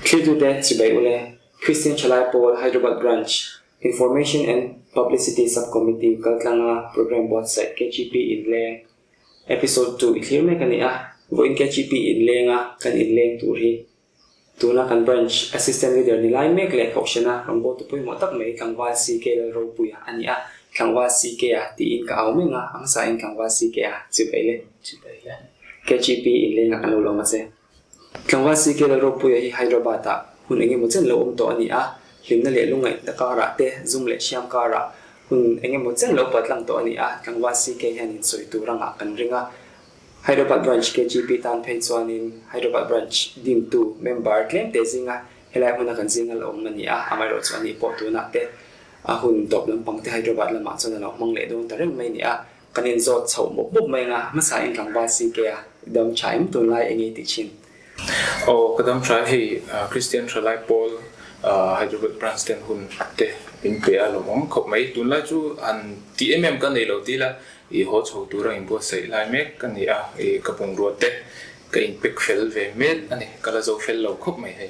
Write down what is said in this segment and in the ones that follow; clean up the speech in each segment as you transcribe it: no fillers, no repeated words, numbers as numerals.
Thiltute chibai ule, Kristian Thalai Pawl Hyderabad Branch, Information and Publicity Sub-Committee kaltlanga Programme buatsaih KGP Inleng Episode 2 i thlir mek a ni a, vawiin KGP Inlenga kan inleng tur hi Tuna kan Branch Assistant Leader ni lai mek leh Kohhrana rawngbawltu pawimawh tak mai Tlangval CK Lalropuia a ni a, Tlangval CK-a tiin ka au meng a, a hmasain Tlangval CK-a chibai le. Chibai le. KGP inlengah kan lo lawm a che. Tlangval CK Lalropuia hi Hyderabad-ah hun eng emaw chen lo awm tawh a ni a, hlimna leh lungngaihna karah te, zum leh hriam karah hun eng emaw chen lo paltlang tawh a ni a, Tlangval CK hian insawi tur angah kan ring a, Hyderabad Branch KGP tan phei chuanin Hyderabad Branch dintu member tlemte zinga helai hmuna kan zinga la awm a ni a, amaherawhchu a nih pawh tunah te a hun tawp lampang te Hyderabad lamah chuan a lo hmang leh dawn ta reng mai a ni a, kan inzawt chhoh mawp mawp mai anga hmasa in tlangval CK a dam tha em tunlai eng nge tih thin. Aw ka dam tha hei Christian Thalai Pawl Hyderabad Branch ten hun te min pe a lawmawm khawp mai tunlai chu han ti em em ka nei lo tila I haw chho tura inbuatsaih lai mek ka ni a, i ka bungrua te ka inpek fel ve mek a ni, ka la zo fel lo khawp mai hei.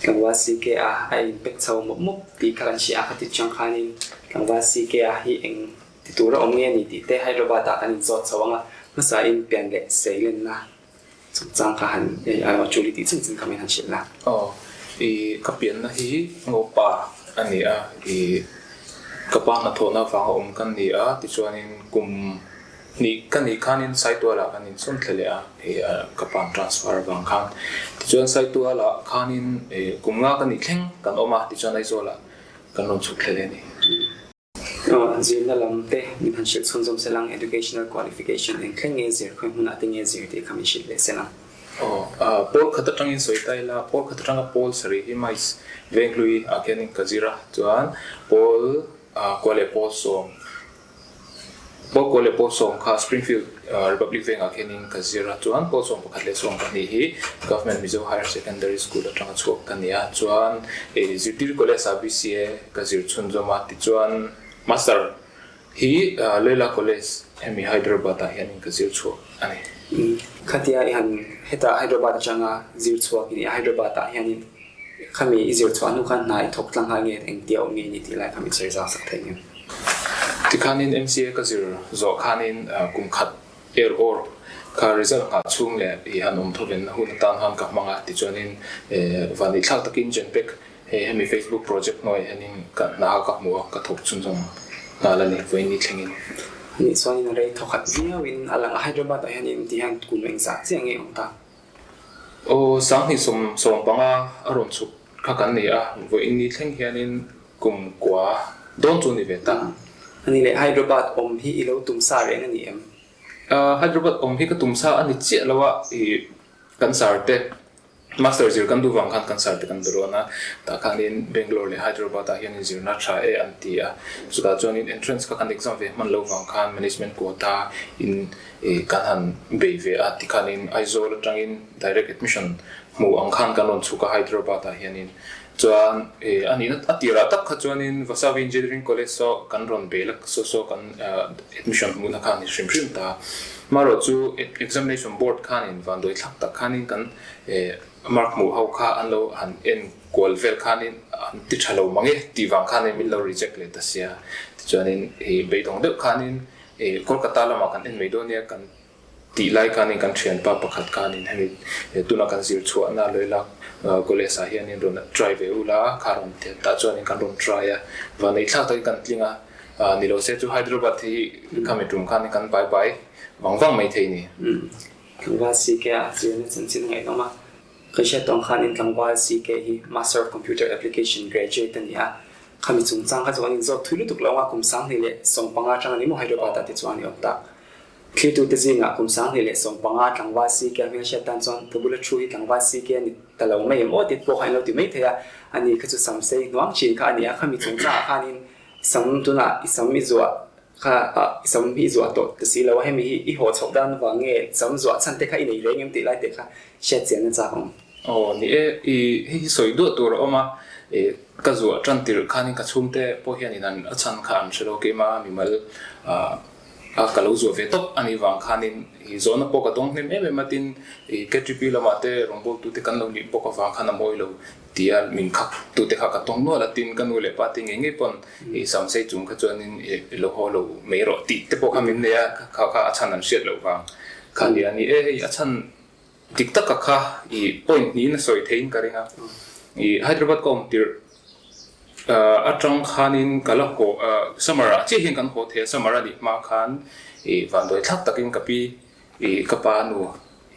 Tlangval CK a a inpek chho mawp mawp tih kha kan hria a, khati chang khanin Tlangval CK a hi eng ti tura awm nge ni tih te Hyderabad ah kan inzawt chho ang a, hmasa in pian leh seilenna chungchang kha han ai aw chuli tih chin chin kha min han hrilh la. Aw, i ka pianna hi Ngopa a ni a, i ka pa hnathawhna avanga awm kan ni a, tichuanin kum hnih ka nih khanin Saitualah kan insawn thle leh a, i ka pa'n transfer avang khan. Tichuan Saitualah khanin kum nga ka nih thleng kan awm a, tichuan Aizawlah kan rawn chhuk thle leh a ni. Zirna lam te min han hrilh chhunzawm sel ang, educational qualification eng thleng nge zir, khawi hmunah te nge zir tih kha min hrilh leh sel ang. Aw, pawl khat atangin sawi ta ila, pawl khat atanga pawl sarih hi mais Venghlui ah khianin ka zir a, chuan pawl kua leh pawl sawm, pawl kua leh pawl sawm kha Springfield Republic Vengah khianin ka zir a, chuan pawl 11 leh 12 hi Government Mizo Higher Secondary School atanga chhuak ka ni a, chuan zirtir college ah BCA Ka zir chhunzawm a, tichuan Master hi Loyola College hemi Hyderabad ah hianin ka zir chhuak a ni. Khatia i han hetah Hyderabad atanga zir chhuak i nih a, Hyderabad ah hianin khami i zir chhuah hnu khan hna i thawk tlang nghal nge engtia awm nge ni tih lai kha min sawi zau sak thei ngem? Tikhanin MCA ka zir zawh khanin kum khat er awr kha result nghah chhung leh i han awm thawven hun atan khan ka hmang a, tichuanin vanneih thlak takin Genpact Hei hemi Facebook project hnuaiah hianin ka hna ka hmu a, ka thawk chhunzawm nghal a ni, vawiin ni thlengin. Anih chuanin a rei thawkhat viauin a lang a, Hyderabad ah hianin ti hian kum engzah chiah nge awm ta? Aw, 2075 a rawn chhuk kha kan ni a, vawiin ni thleng hianin kum kua dawn chu ni ve ta. Anih leh Hyderabad awm hi i lo tum sa reng a ni em? Hyderabad awm hi ka tum sa a ni chiah lo a, i kan sar te Master zir kan duh vang khan kan sir te kan berawn a, tah khanin Bangalore leh Hyderabad ah hian inzirna tha e an ti a, chutah chuanin entrance kha kan exam ve hman loh vang khan management quota in kan han bei ve a, tikhanin Aizawl atangin direct admission hmu ang khan kan rawn chhuk a Hyderabad ah hianin chuan a nihna a tirah tak kha chuanin Vasavi Engineering College saw kan rawn bei la saw saw kan admission hmuhna kha a ni hrim hrim ta. Marawh chu examination board khanin vanduai thlak tak khanin kan mark hmuh ho kha an lo han en kual vel khanin an ti tha lo mang e tih vang khanin min lo reject leh ta sia. Tichuanin beidawng deuh khanin Kolkata lamah kan en mai dawn nia kan tih lai khanin kan thianpa pakhat khanin hemi tuna kan zir chhuahna Loyola College ah hianin rawn try ve ula kha rawn ti a, tah chuanin kan rawn try a, vanneih thlak takin kan tling a. Ni lo se chu Hyderabad hi khami tum khan kan bai bai vang vang mai thei ni. Tlangval CK a zirna chanchin ngaihnawm a, kan hriat tawng khanin Tlangval CK hi Master of Computer Application graduate a ni a, khami chungchang kha chu an inzawt thui lutuk lo ang a, kum 2015 atang a ni maw Hyderabad ah te chuan i awm tak. Thlirtute zingah kum 2015 Tlangval CK a hmelhriat tan chuan ka bula thu hi Tlangval CK a ni ta lo mai em aw tih pawh kha in lo ti mai thei a, ani kha chu samsei hnuang thin kha a ni a, khami chungchangah khanin Sam tunah i sam i zuah kha ah i sam hi i zuah tawh ta si lo a, hemi hi i haw chhoh dan vang nge sam zuah chhan te kha i nei reng em tih lai te kha hriat chian a chak awm. Aw ni e, i hei hi sawi duah tur a awm a, i ka zuah tan tirh khanin ka chhungte pawh hianin an a chhan kha an hre lo keimah a mimal ah. a ka lo zuah ve tawp a nih vang khanin i zawhna pawh ka dawng hnem em em a tin i KTP lamah te rawngbawltute kan lo nih bawk avang khan a mawi lo tia min khak tute kha ka tawng nual a tin ka nu leh pa te ngei ngei pawn i samsei chung kha chuanin i lo haw lo mai rawh tih te pawh kha min nei a kha kha a chhan an hriat loh vang kha nia a ni e hei a chhan Dik taka kha i point niin a sawi theiin ka ring a. I Hyderabad ka awm tirh atang khanin ka la haw summer ah chiah hian kan haw thei a, summer a nih hma khan i vanduai thlak takin ka pi i ka pa nu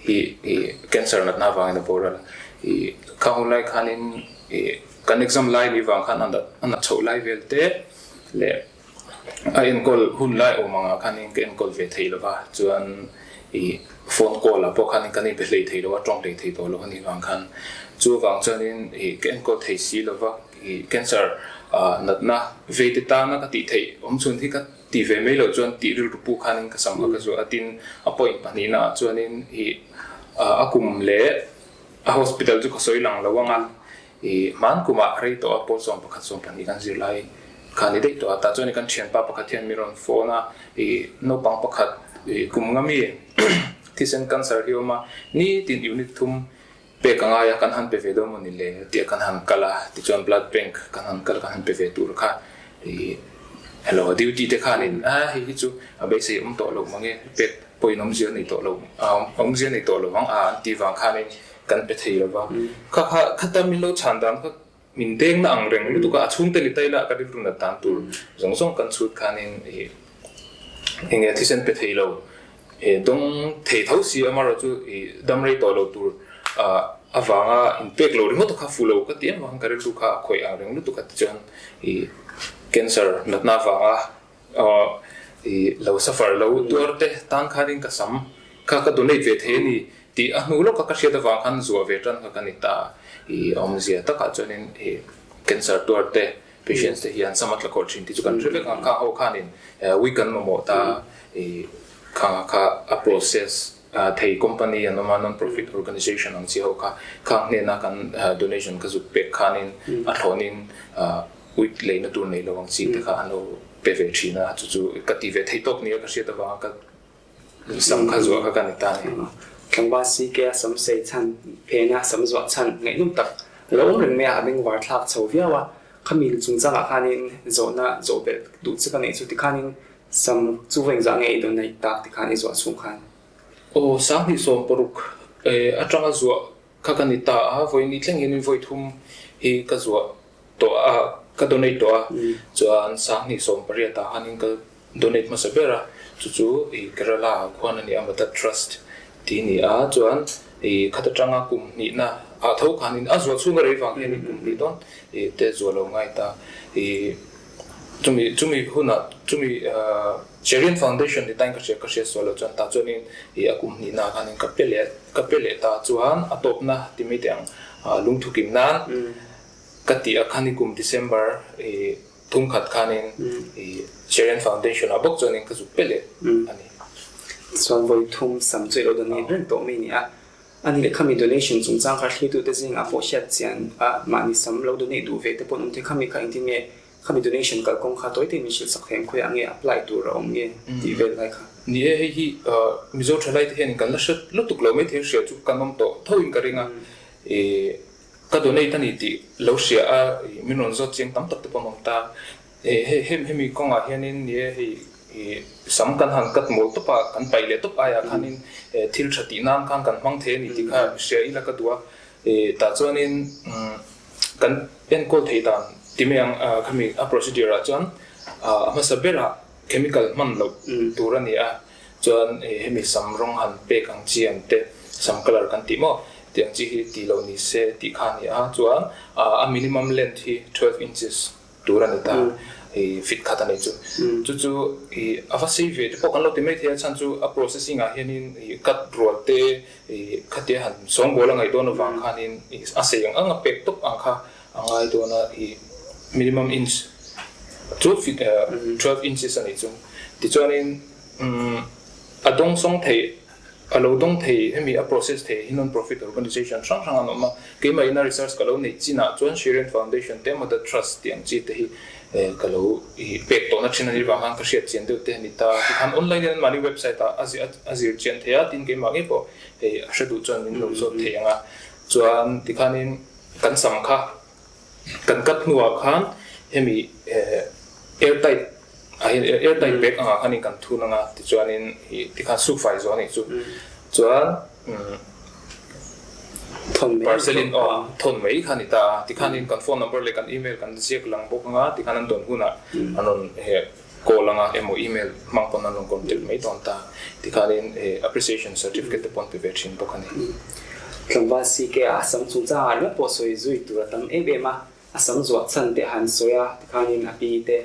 hi i cancer natna avangin a boral a. I khang hun lai khanin i kan exam lai ni vang khan a nat chhoh lai vel te leh A enkawl hun lai awm angah khanin ka enkawl ve thei lo va, chuan i phone call ah pawh khanin kan inbe hlei thei lo a, tawng hlei thei tawh lo a nih vang khan. Chu avang chuanin i ka enkawl thei si lo va, i cancer natna vei te tana ka tih theih awm chhun hi ka ti ve mai loh chuan tih rilru pu khanin ka sam kha ka zuah a, tin a point pahnihna ah chuanin i a kum leh a hospital chu ka sawi lang lo ang a. I hman kumah rei tawh a, pawl 11 12 kan zir lai kha ni daih tawh a, tah chuan kan thianpa pakhat hian min rawn phone a, i naupang pakhat i kum nga mi thisen cancer hi awm a, nitin unit thum pek a ngai a, kan han pe ve dawn maw ni le tih a kan han kal a, tichuan blood bank kan han kal a kan han pe ve tur kha i hello duty te khanin a hei hi chu a beisei awm tawh loh mange pek pawhin awmzia nei tawh lo awmzia nei tawh lo ang a an tih vang khanin Kan pe thei lo va. Kha kha khata min lo chhan dan kha min dengna ang reng lutuk a, a chhungte ni taila ka rilru nat dan tur zawng zawng kan chhut khanin ih eng nge thisen pe thei lo eh dawng thei tho si amarawh chu ih dam rei tawh lo tur ah avanga inpek lo ringawt kha fu lo ka ti em avang ka rilru kha a khawih ang reng lutuk a tichuan ih cancer natna avanga I lo suffer lo tuar te tan khanin ka sam kha ka donate ve thei a ni tih a hnu lawka ka hriat avang khan zuah ve tan kha ka ni ta. I awmzia takah chuanin i cancer tuar te patients te hian sam a tla khawh thin tih chu kan hre vek ang. Khang ho khanin week an mamawh ta i khang kha a process thei company an awm a non profit organization ang chi ho kha khang hnena kan donation ka zuk pek khanin a thlawnin Uit leina tur nei lo ang chi te kha an lo pe ve thin a, chu chu ka ti ve thei tawk nia ka hriat avanga ka sam kha zuah kha ka ni ta a ni. Tlangval CK a sam sei chhan phena sam zuah chhan ngaihnawm tak a lo awm reng mai a, a bengvar thlak chho viau a, khami chungchangah khanin zawhna zawh belh duh chu ka neih chu tikhanin sam chu vawi engzah nge i donate tak tikhan i zuah chhung khan. Aw 2016 atanga zuah kha ka ni ta a, vawi ni thleng hianin vawi thum hi ka zuah tawh a, ka donate tawh a, chuan 2018 ah khanin ka donate hmasa ber a, chu chu i Kerala ah khuan a ni a, Madad Trust tih a ni a, chuan i khat atanga kum hnihna ah tho khanin a zuah chhunga rei vang hianin kum hnih dawn i te zuah lo ngai ta, i chumi chumi hunah chumi Cherian Foundation ni tain ka hria ka hria sual lo chuan tah chuanin i a kum hnihna ah khanin ka pe leh ka pe leh ta chuan a tawpna ti mai teh ang lungthu kim nan Ka tih a khan i kum December i thum khat khanin i Cherian Foundation ah bawk chuanin ka zuk pe leh a ni. Chuan vawi thum sam chu i lo donate reng tawh mai ni a. A ni leh khami donation chungchang kha thlitute zingah pawh hriat chian a mahni sam lo donate duh ve te pawh an awm thei. Khami kha engtin nge khami donation kalkawng kha tawi tawiin min hrilh sak thei ang khawiah nge apply tur a awm nge tih vel lai kha. Ni e, hei hi Mizo thalaite hianin kan la hre lutuk lo maithei hria chu kan awm tawh thoin ka ring a. I Ka donate a ni tih lo hria a, min rawn zawt chiang tam tak te pawh an awm ta. Hemi kawngah hianin ni e hei sam kan han cut mawl tawp a, kan paih leh tawp aiah khanin thil tha tih nan khan kan hmang thei a ni tih kha hria ila ka duh a. Tah chuanin kan enkawl thei dan ti mai ang khami a procedure ah chuan a hmasa berah chemical hman loh tur a ni a. Chuan hemi sam rawng han pek ang chi ang te, sam colour kan tih maw, tih ang chi hi tih loh ni se tih kha a ni a, chuan a minimum length hi 12 inches tur a ni ta, i feet khat a nei chu. Chu chu i a va sei ve te pawh kan lo ti mai thei a, chhan chu a processing ah hianin i cut rual te i khatia han sawngbawl a ngaih dawn avang khanin i a sei ang ang a pek tawp ang kha a ngai dawn a, i minimum inch chu feet 12 inches a nih chu. Tichuanin A dawngsawng thei, a lo dawng thei, hemi a process thei hi non-profit organization hrang hrang an awm a. Keimah ina research ka lo neih chinah chuan Sherian Foundation te emaw The Trust tih ang chi te hi Ka lo pek tawhna thin a nih vang khan ka hriat chian deuh te a ni ta. Tikhan online in anmahni website ah a zir chian thei a, tin keimah ngei pawh hei a hre duh chuan min lo zawt thei ang a. Chuan tikhanin kan sam kha kan cut hnuah khan hemi air tight ah hian air tight bag angah khanin kan thun ang a, tichuanin tikhan sukfai zawh a nih chu. Chuan. Parcel in aw thawn mai kha ni ta a, tikhanin kan phone number leh kan email kan ziak lang bawk anga tikhan an dawn hunah an rawn he call anga emaw email hmang pawn an rawn contact mai dawn ta, tikhanin he appreciation certificate te pawh an pe ve thin bawk a ni. Tlangval CK a sam chungchangah ringawt pawh sawi zui tur a tam em em a, a sam zuah chhan te han sawi a, tikhanin a pi te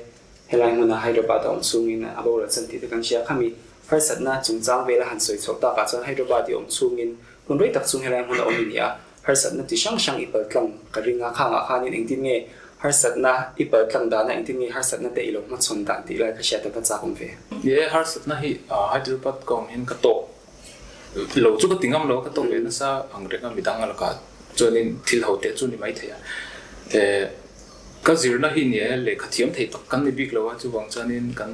helai hmuna Hyderabad a awm chhungin a boral chhan tih te kan hria khami Harsatna chungchang vela han sawi chhoh takah chuan Hyderabad i awm chhungin hun rei tak chung helai hmun a awm i ni a, harsatna chi hrang hrang i pal tlang ka ring a, khangah khanin engtin nge harsatna i pal tlang dana engtin nge harsatna te i lo hmachhawn dan tih lai ka hriat a va chak awm ve. Ni e, harsatna hi Hyderabad ka awm hian ka tawk lo chu ka ti ngam lo a, ka tawk ve nasa ang reng a midang a lakah chuanin thil ho teh chu ni maithei a. Ka zirna hi ni e, lehkha thiam thei tak kan ni bik lo a, chuvang chuanin kan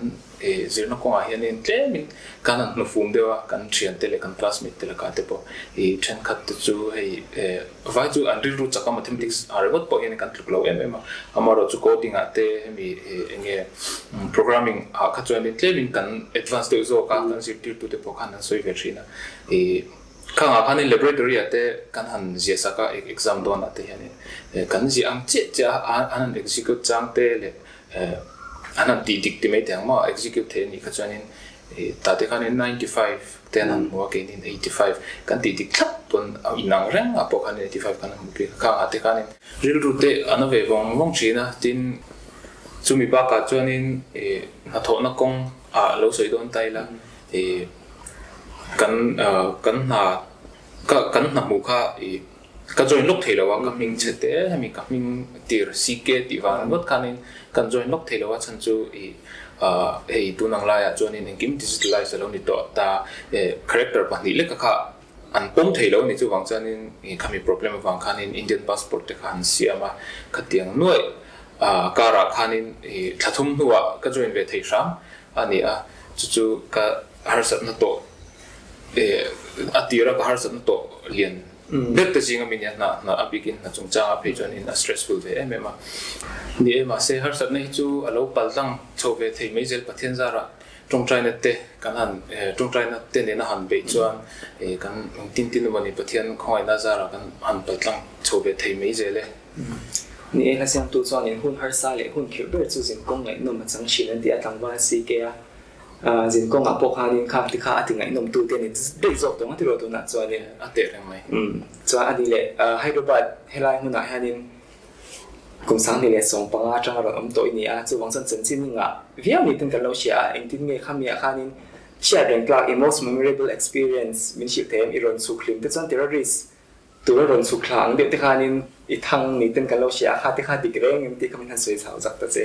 zirna kawngah hianin tlemin kan han hnufum deuh a, kan thiante leh kan classmate te lakah te pawh i thenkhat te chu hei vai chu an rilru chak a mathematics ah ringawt pawh hian kan tluk lo em em a, amaherawh chu coding ah te hemi eng nge programming ah kha chuanin tlemin kan advance deuh zawk a, kan zirtirtu te pawh khan an sawi ve thin a, i. Khangah khanin laboratory ah te kan han ziah sak a, exam dawnah te hianin kan ziah ang chiah chiah a, an han execute chang te leh an han tih dik ti mai thei ang maw, execute thei a nih kha chuanin tah te khanin 95 te an han hmu a, keinin 85 kan tih dik thlap pawn a inang reng ah pawh khanin 85 kan han hmu bik a, khangah te khanin rilru te a na ve vawng vawng thin a, tin chumi bakah chuanin hnathawhna kawng ah lo sawi dawn ta ila. I kan kan hna ka kan hna hmuh kha i ka join lawk thei lo a, ka hming chhe te hemi ka hming tir CK tih vang ringawt khanin kan join lawk thei lo a chhan chu i hei tun ang laiah chuanin engkim digitalize a lo ni tawh ta character pahnih leka kha an pawm thei lo a ni chuvang chuanin i khami problem avang khanin Indian passport te kha an siam a khatiang nuaih karah khanin i thla thum hnuah ka join ve thei hram a ni a, chu chu ka harsatna tawh eh a tira ka harsatna tawh lian ber te zinga mi nia hna hna a bikin hna chungchangah phei chuanin a stressful ve em em a. Ni e, mahse harsatna hi chu a lo pal tlang chho ve thei mai zel Pathian zarah tawngtaina te kan han eh tawngtaina te nena han beih chuan eh kan engtin tin emaw ni Pathian khawngaihna zarah kan han pal tlang chho ve thei mai zel e. Ni e, Hlasiamtu chuanin hun harsa leh hun khirh ber chu zinkawng ngaihnawm a chang thin an ti a, tlangval CK a zinkawngah pawh khanin khang ti kha a ti ngaihnawm tu te a ni daih zawk tawh ang a ti rawh tunah chuanin. A teh reng mai. Umm, chuan a ni leh Hyderabad helai hmunah hianin kum 2015 atanga rawn awm tawh i ni a, chuvang chuan chanchin i ngah viau ni ten kan lo hria a, engtin nge khamiah khanin hriat reng tlak i most memorable experience min hrilh thei em i rawn chhuk hlim te chuan terrorist Tura rawn chhuk thla ang deuh te khanin i thang ni ten kan lo hria a, kha te kha dik reng em tih kha min han sawi chau zak ta che.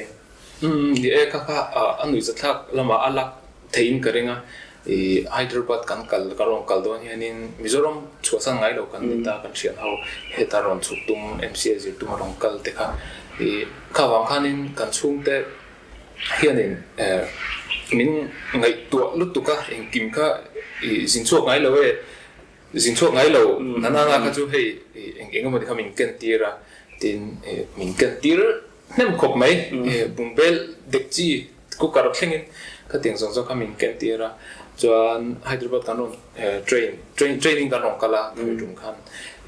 Umm ni e, kha kha a nuihzathlak lamah a lak theihin ka ring a, i Hyderabad kan kal kan rawn kal dawn hianin Mizoram chhuahsan ngai lo kan ni ta, kan thian ho heta rawn chhuk tum MCA zir tum a rawn kal te kha i kha vang khanin kan chhungte hianin min ngaihtuah lutuk a, engkim kha i zin chhuak ngai lo e. Zin chhuak ngai lo, na na na kha chu hei eng eng emaw ni kha min ken tir a, tin min ken tir hnem khawp mai, bungbel dek chi cooker thlengin khatiang zawng zawng kha min ken tir a, chuan Hyderabad kan rawn train train training kan rawn kal a, khami tum khan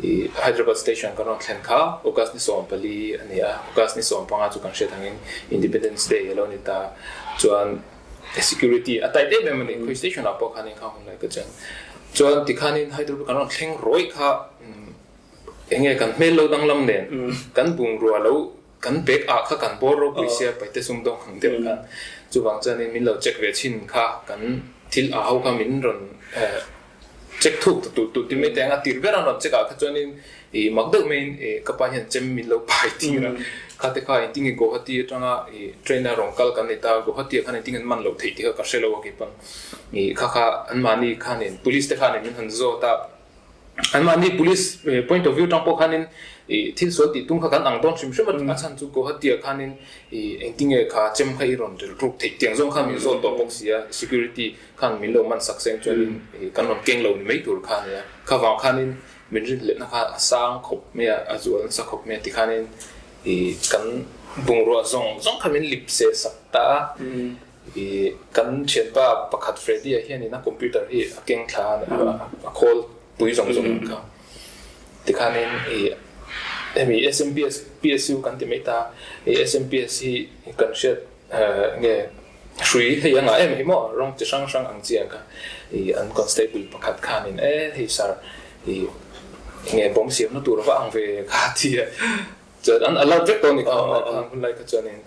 i Hyderabad station kan rawn thlen kha August ni 14 a ni a, August ni 15 chu kan hriat angin Independence Day a lo ni ta, chuan Security a tight em em a ni, khawi station ah pawh khanin kha hun lai ka chuan. Chuan tikhanin Hyderabad kan rawn thleng rawih kha eng nge kan hmel lo danglam nen kan bungrua lo kan bag ah kha kan bawr ropui sia paite sumdawng ang deuh khan chuvang chuanin min lo check ve chhin kha kan thil ah ho kha min rawn Check thuk ta tur tur ti mai teng a tir ber an rawn check ah kha chuanin ih mak deuh maiin ih ka pa hian chem min lo pai tir a, kha te kha engtin nge Guwahati atanga ih train a rawn kal kan nei ta, Guwahati ah khan engtin nge an man loh theih tih kha ka hre lo a keipawn ih kha kha anmahni khanin police te khanin min han zawt a. Anmahni police point of view tang pawh khanin ih thil sual tih tum kha kan ang dawn hrim hrim a, a chhan chu Guwahati ah khanin ih engtinge kha chem kha i rawn rel ruk theih tiang zawng khan min zawn tawh bawk si a, security khan min lo man sak seng chuanin ih kan rawn keng lo ni mai tur kha a nia. Kha vang khanin min rinhlelhna kha a sang khawp mai a, a zual nasa khawp mai a tikhanin ih kan bungrua zawng zawng kha min lip se sak ta a. I kan thianpa pakhat Freddy-a hianin a computer hi a keng thla a, a khawl pui zawng zawng ang kha. Tikhanin i hemi SMPS, PSU kan ti mai ta, i SMPS hi kan hriat nge hrui hei a ngah em hi maw, rawng chi hrang hrang ang chi ang kha. I an constable pakhat khanin e hei sir i nge bomb siamna tur va ang ve kha a ti a. Chuan an alert vek tawh a ni kha khang hun lai kha chuanin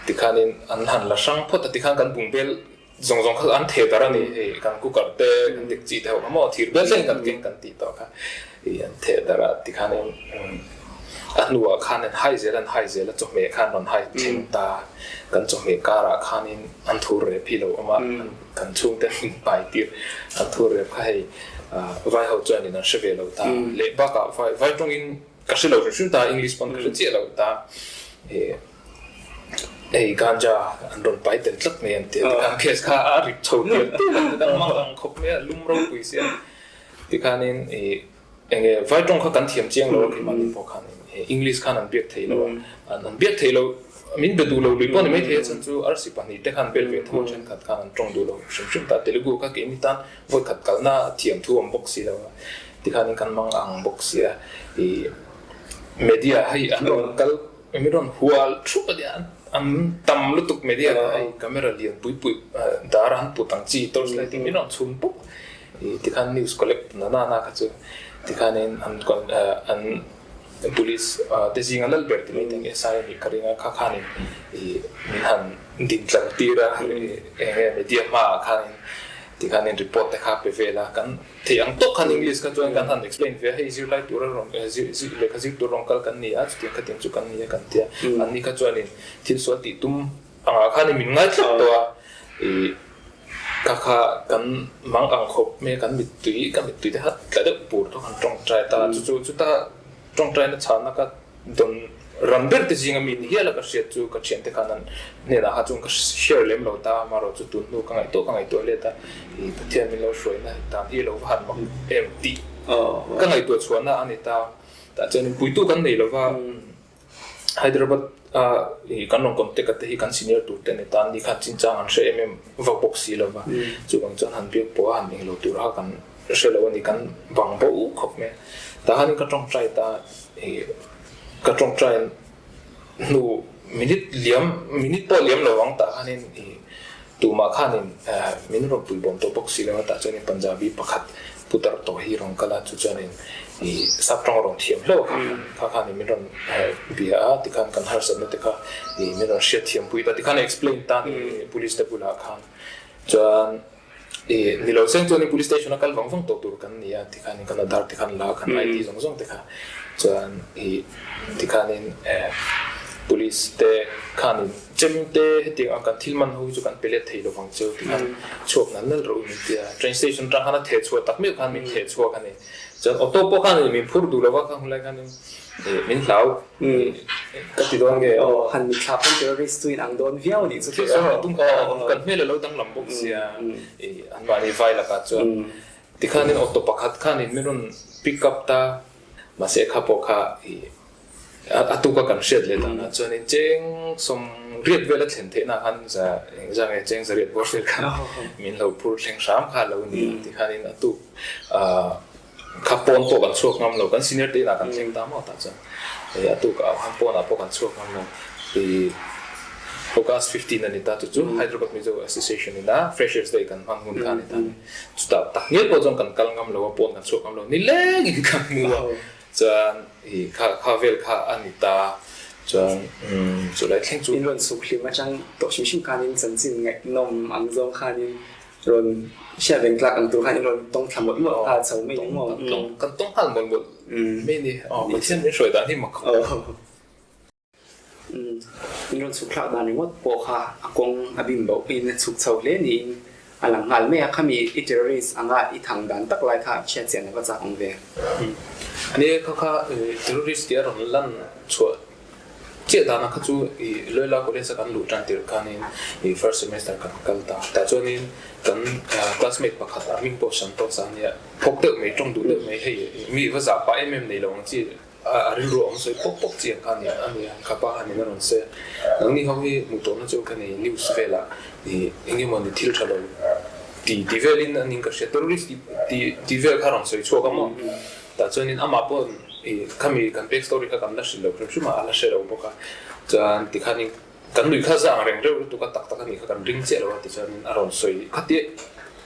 tikhanin an han la hrang phawt a tikhan kan bung bel zawng zawng kha an theh darh a ni hei kan cooker te kan dekchi te ho kha maw thir bel thleng kan keng kan tih tawh kha hei an theh darh a tikhanin a hnuah khan an hai zel an hai zel a chawhmeh khan rawn hai thleng ta kan chawhmeh karah khanin an thur rep hi lo awm a kan chhungte an inpai tir an thur rep kha hei vai ho chuanin an hre ve lo ta leh bakah vai vai tawngin Ka hre lo hrim hrim ta, English pawn ka hre chiah lo ta. Hei ganja an rawn pai tel tlat mai an ti a, tikhan case kha a rip chho tial tial a, tikhan mang ang khawp mai a, lum ropui sia. Tikhanin ih eng nge vai tawng kha kan thiam chiang lo a keimahni pawh khanin English khan an biak thei lo a, an biak thei lo, min be duh lo lui pawh ni maithei a chhan chu arsi pahnih te khan bel ve tho a thenkhat khan an tawng duh lo hrim hrim ta. Telugu kha keini tan Vawikhat kalna thiam thu awm bawk si lo a, tikhanin kan mang ang bawk si a, ih media hei an rawn kal min rawn hual thup a nia, an tam lutuk media kha hei camera lian pui pui dar an put ang chi torch light in min rawn chhun pawp, ih tikhan news collect na na na kha chu tikhanin an an police te zinga lal ber ti mai te ang SI a nih ka ring a, kha khanin ih min han din tlar tir a, eng nge media hmaah khanin. Tikhanin report te kha pe vel a, kan theih ang tawk khan English kha chuan kan han explain ve a, hei zirlai tura rawn lehkha zir tur rawn kal kan ni a, chutiang khatiang chu kan ni a kan ti a, anni kha chuanin thil sual tih tum angah khanin min ngai tlat tawh a, ih kha kha kan mang ang khawp mai a, kan mittui ka mittui te kha tla deuh pur tawh kan tawngtai ta, chu chu chuta tawngtaina chhanna kha Dawn ran ber te zinga mi ni hial a ka hriat chu ka thiante khan an hnenah kha chuan ka share lem lo ta, amaherawh chu tun hnu ka ngaihtuah ka ngaihtuah let a, ih Pathian min lo hruaina dan hi lo va han mak em tih ka ngaihtuah chhuahna a ni ta. Tah chuan puitu kan nei lova Hyderabad a ih kan rawn contact a te hi kan senior tur te a ni ta, an ni khan chinchang an hre em em vak bawk si lova, chuvang chuan han biak pawh a han englo tur kha kan hre lo a ni, kan bang bo khawp mai a. Tah khanin ka tawngtai ta. Ih ka tawngtai hnu minute liam minute pawh liam lo ang tah khanin ih tumah khanin min rawn pui bawm tawh bawk si lo a tah chuanin Punjabi pakhat putar tawh hi rawn kal a chu chuanin ih sap tawng a rawn thiam hlauh a kha kha khanin min rawn bia a tikhan kan harsatna te kha ih min rawn hriatthiam pui ta tikhan a explain ta a ni police te bulah khan chuan I ni lo seng chuanin police station a kal vang vang tawh tur kan ni a tikhanin kan Aadhaar te khan la kan ID zawng zawng te kha chuan i tikhanin eh police te khanin chem te hetiang ang kan thil man ho hi chu kan pe let thei lovang cheu tikhan chhuak nal nal rawh u min ti a train station atang khan a theh chhuah tak meuh khan min theh chhuak a ni chuan auto pawh khan min phur duh lova kha hunlai khanin Min hlau ka ti dawn nge? Aw, han mitthla pawn terrorist chu in ang dawn viau anih chu tih a. Tum kha kan hmel a lo danglam bawk sia anmahni vai lakah chuan tikhanin auto pakhat khanin min rawn pick up ta mahse kha pawh kha a tuka kan hriat leh danah chuanin cheng sawm riat vel a thlen theihna khan za engzah nge cheng za riat bawr vel khan min lo phur thleng hram kha a lo ni a tikhanin a tuk Kha pawn pawh kan chhuak ngam lo, kan senior te inah kan thleng ta maw tah chuan hei a tuk ah khan pawnah pawh kan chhuak ngam lo. I August 15 a ni ta chu chu Hyderabad Mizo Association ina Freshers Day kan hman hun kha a ni ta. Chutah tak ngial pawh chuan kan kal ngam lo a, pawn kan chhuak ngam lo, nilengin kan hmu a. Chuan i kha kha vel kha a ni ta chuan chulai thleng chu. In rawn suk hlim atang tawh hrim hrim khanin chanchin ngaihnawm ang zawng khanin Rawn hriat reng tlak ang tur khan in rawn tawng thla mawlh mawlh nghal chho mai ni maw? Kan tawng nghal mawlh mawlh mai ni. Aw Pathian min hruai dan hi mak khawp. In rawn chhuk thlak dan ringawt pawh kha a kawng a bim boh in a chhuk chho hle niin. a lang nghal mai a, khami i terrorist anga i thang dan tak lai kha chhiat chian a va chak awm ve. Ni e, kha kha terrorist tih a rawn lan chhuah chiah dana kha chu i Loyola College a kan luh tan tirh khanin i first semester kan kal ta. Tah chuanin kan classmate pakhat a hming pawh Santosh a nia, phawk deuh mai, tawng duh deuh mai, hei mi va zah pah em em nei lo ang chi A rilru a awm sawi pawp pawp chiang kha nia a nia, kha pa khan in a rawn se. Nangni ho hi hmuh tawhna chu ka nei news velah ih eng emaw ni thil tha lo ti ti velin a ning ka hria terrorist tih tih tih vel kha a rawn sawi chhuak a maw. Tah chuanin amah pawh ih khami kan back story kha kan la hrilh lo hrim hrim a, a la hre lo bawk a. Chuan tikhanin kan nuih kha za ang reng reuh lutuk a tak tak a nih kha kan ring chiah lo a tichuanin a rawn sawi khatia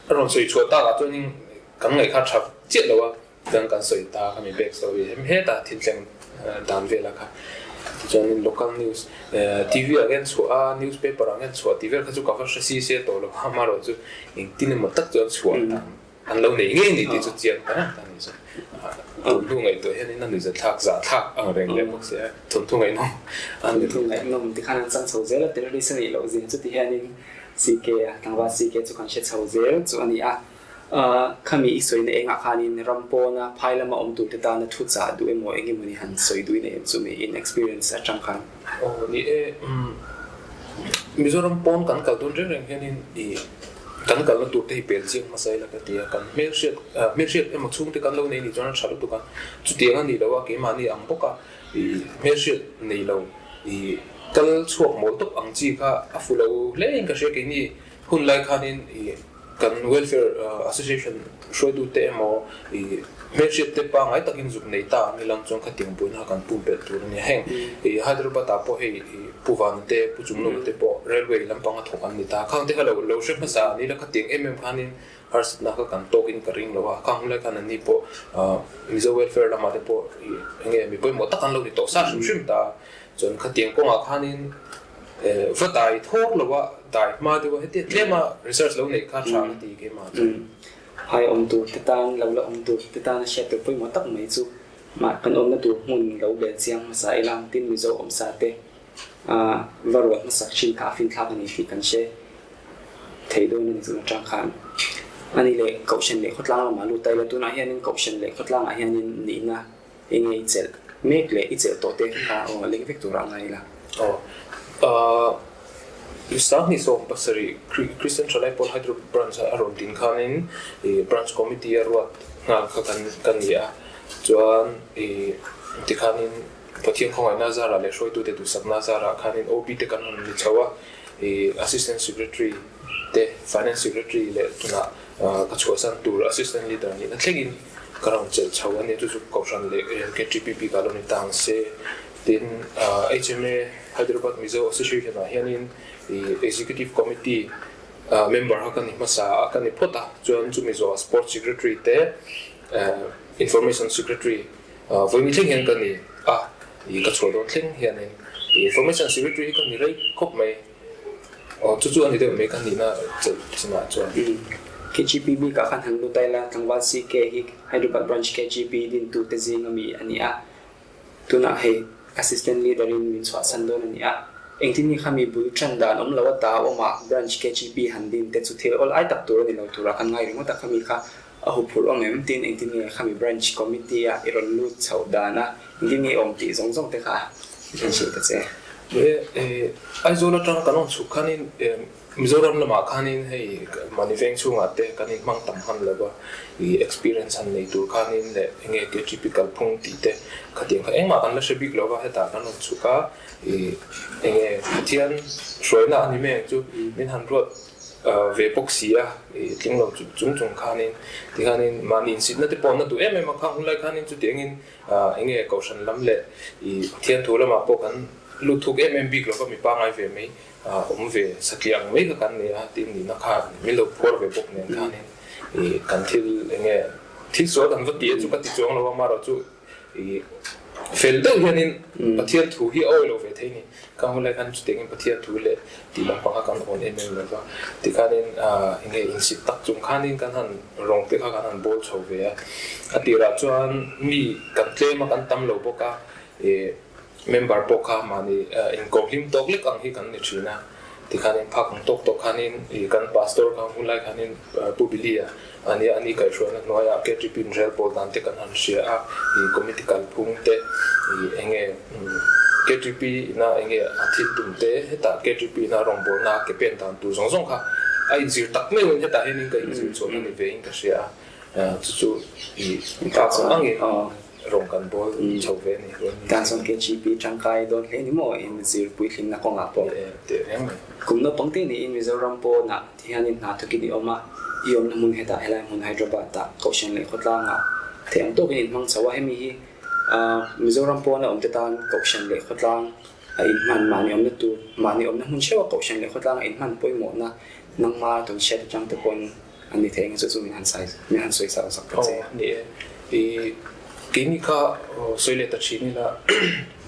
a rawn sawi chhuah takah chuanin kan ngaih kha tha chiah lo a. Chuan kan sawi ta kha mi back story hem hetah thil thleng dan vel a kha. Tichuanin local news TV ah hian chhuah a, newspaper ah hian chhuah tih vel kha chu ka va hre si se tawh lo a, amaherawh chu engtin emaw tak chuan chhuah dan an lo nei ngei ni tih chu chiang ta reng ta ni chu. Thawmhnaw ngaihtuah hianin a nuihza thlak zah thlak ang reng leh bawk si a, thawmhnaw ngaihnawm a ni. Thawmhnaw ngaihnawm tikhan an chang chho zel a, terrorist a nih loh zia chu ti hianin CK a tlangval CK chu kan hre chho zel chu a ni a. Khami i sawina engah khanin ram pawna phai lama awm turte tana thu chah duh emaw eng emawni han sawi duhin a em chu mi in experience atang khan? Aw ni e, umm Mizoram pawn kan kal dawn reng reng hianin i kan kalna turte hi pel chiang hmasa ila ka ti a, kan hmelhriat hmelhriat emaw chhungte kan lo nei nih chuan a tha lutuk a, chutiang a nih loh a keimahni ang bawk a i hmelhriat nei lo i kal chhuak mawl tawp ang chi kha a fu lo hle in ka hria keini hun lai khanin i Kan Welfare Association hruaitute emaw i hmelhriat te pangngai takin zuk nei ta ang ilang chuan khatiang buaina kha kan pumpelh tur a nia. Heng i Hyderabad ah pawh hei i Pu Vana te, Pu Chungnunga te pawh railway lampanga thawk an ni ta. Khang te kha lo lo hre hmasa an ila khatiang em em khanin harsatna kha kan tawkin ka ring lo a. Khang hunlai khan anni pawh Mizo Welfare lamah te pawh i enge mi pawimawh tak an lo ni tawh sa hrim hrim ta. Chuan khatiang kawngah khanin Va dai thawk lo a, dai hma deuh a, hetiang tlem a research lo neih kha tha ka ti keimah chuan. Hai awm tur te tan, lo la awm tur te tan a hriat tur pawimawh tak mai chu mah kan awmna tur hmun lo bel chiang hmasa ila tin Mizo awmsa te va ruat hmasak thin kha a finthlak a ni tih kan hre thei dawn a ni tun atang khan. Ani leh Kohhran leh khawtlang lamah lut ta ila tunah hianin Kohhran leh khawtlangah hianin nihna Enge i chelh mek leh i chelh tawh te kha aw leng vek turah ngai ila. Aw ahh 2017 Christian Thalai Pawl Hyderabad Branch a rawn din khanin ih Branch Committee a ruat nghal kha kan ka ni a, chuan ih tikhanin Pathian khawngaihna zarah leh hruaitute duhsakna zarah khanin OB te kan rawn ni chho a, ih Assistant Secretary te Finance Secretary leh tunah ka chhuahsan tur Assistant Leader nihna thlengin Ka rawn chelh chho a nia, chu chu Kohhran leh KTPP ka lo ni ta ang se. Tin, HMA, Hyderabad Mizo Association ah hianin Executive Committee member kha ka ni hmasa a, ka ni phawt a. Chuan chumi zawhah Sports Secretary te, Information Secretary vawiin thleng hian ka ni a, ka chhuah dawn thleng hianin Information Secretary hi ka ni rei khawp mai. Aw chu chu a ni deuh mai ka nihna chelh chinah chuan. KGP bikah khan han lut aila tlangval CK hi Hyderabad Branch KGP dintute zing ami a ni a, tunah hei Assistant Leader in min chhuahsan dawn a ni a, engtin nge khami bul tan dan awm lo ata awmah Branch KGP han din te chu thil awl ai tak tur a ni lo turah khan ngai ringawt a, khami kha a huphurh awm em? Tin engtin nge khami Branch Committee a i rawn lut chhoh dan a, engtin nge i awm tih zawng zawng te kha i han hrilh ta che. He Aizawl atanga kan rawn chhuk khanin Mizoram lamah khanin hei mahni veng chhungah te kan inhmang tam hman lo va, i experience han nei tur khanin leh enge KTP kalphung tih te khatiang kha engmah kan la hre bik lo va, hetah kan rawn chhuk a, i enge Pathian hruaina a ni mai ang chu min han ruat ve bawk si a, i tling lo chung chung khanin tikhanin mahni insitna te pawh an la duh em em a, khang hunlai khanin chutiangin Enge Kohhran lam leh i Pathian thu lamah pawh kan lut thuk em em bik lo va, mi pangngai ve mai awm ve satliah ang mai kha kan ni a, tin nihna kha min lo phuar ve bawk nen khanin i kan thil enge thil sual kan va ti a chu ka ti chuang lo a, amaherawh chu i fel deuh hianin Pathian thu hi a awi lo ve thei ni. Ka hmu lai khan chutiangin Pathian thu leh tih lampang kha kan awn em em lo va, tikhanin enge insit tak chung khanin kan han rawng te kha kan han bawl chho ve a. A tirah chuan mi kan tlem a, kan tam lo bawk a, ih member pawh kha mahni inkawm hlim tawk lek ang hi kan ni thin a. Tikhanin phak ang tawk tawk khanin ih kan pastor kha hun lai khanin Pu Billy-a a nia, ani kaihhruaina hnuaiah KTP in rel pawl dan te kan han hria a, ih committee kalphung te ih eng nge KTP ina eng nge a thil tum te hetah KTP ina rawngbawlna ke pen dan tur zawng zawng kha a inzir tak meuhin hetah hianin ka inzir chhuahna ni vein ka hria a, chu chu ih phak ang angin Rawng kan bawl chho ve a ni. Tan chuan KGP tangkai dawn hle ni maw in zir puitlinna kawngah pawh. Teh reng mai. Kum naupang te niin Mizoram pawnah ti hianin hna thawkin i awm a, i awmna hmun hetah helai hmun Hyderabad-ah Kohhran leh khawtlangah theih ang tawkin in hmang chho a, hemi hi Mizoram pawna awmte tan Kohhran leh khawtlang a inhman mahni awmna tur mahni awmna hmun theuha Kohhran leh khawtlang a inhman pawimawhna nangma tawn hriat atang te pawn A ni thei eng chu chu min han sai min han sawi sak sak ta che. Aw ni e. I keini kha sawi leh ta thin ila